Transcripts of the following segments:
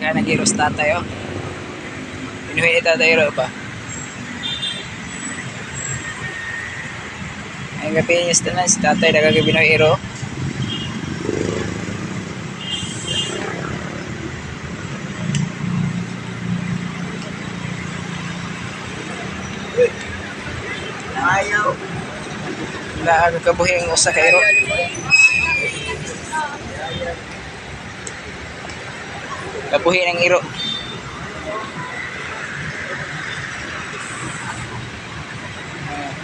Kaya nag-iros tatay oh. Pinuhi ni tatay ro pa. Ay gabi niya sa tanan si tatay nagagabinuhi iro. Ayaw. Wala ka kabuhi ang usa ka iro. Kabuhi ng iro.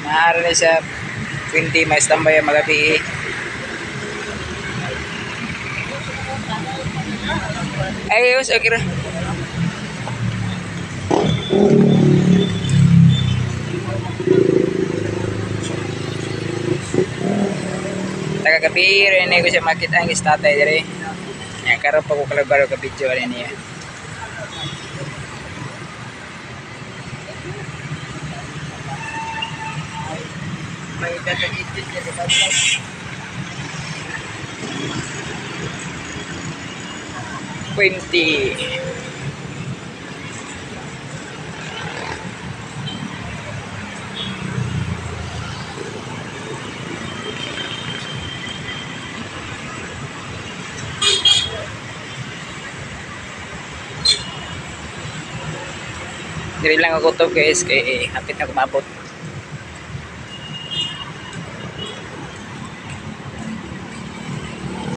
Maaari na siya 20 may standby ang magabi. Ay, okay ra. Taga gabi rin ko siya makita ang tatay dire. Yan karon pa ko kalabaro ka video rin niya. May gagamitin ka sa 20. Diri lang ako to guys kay hapit na kumabot.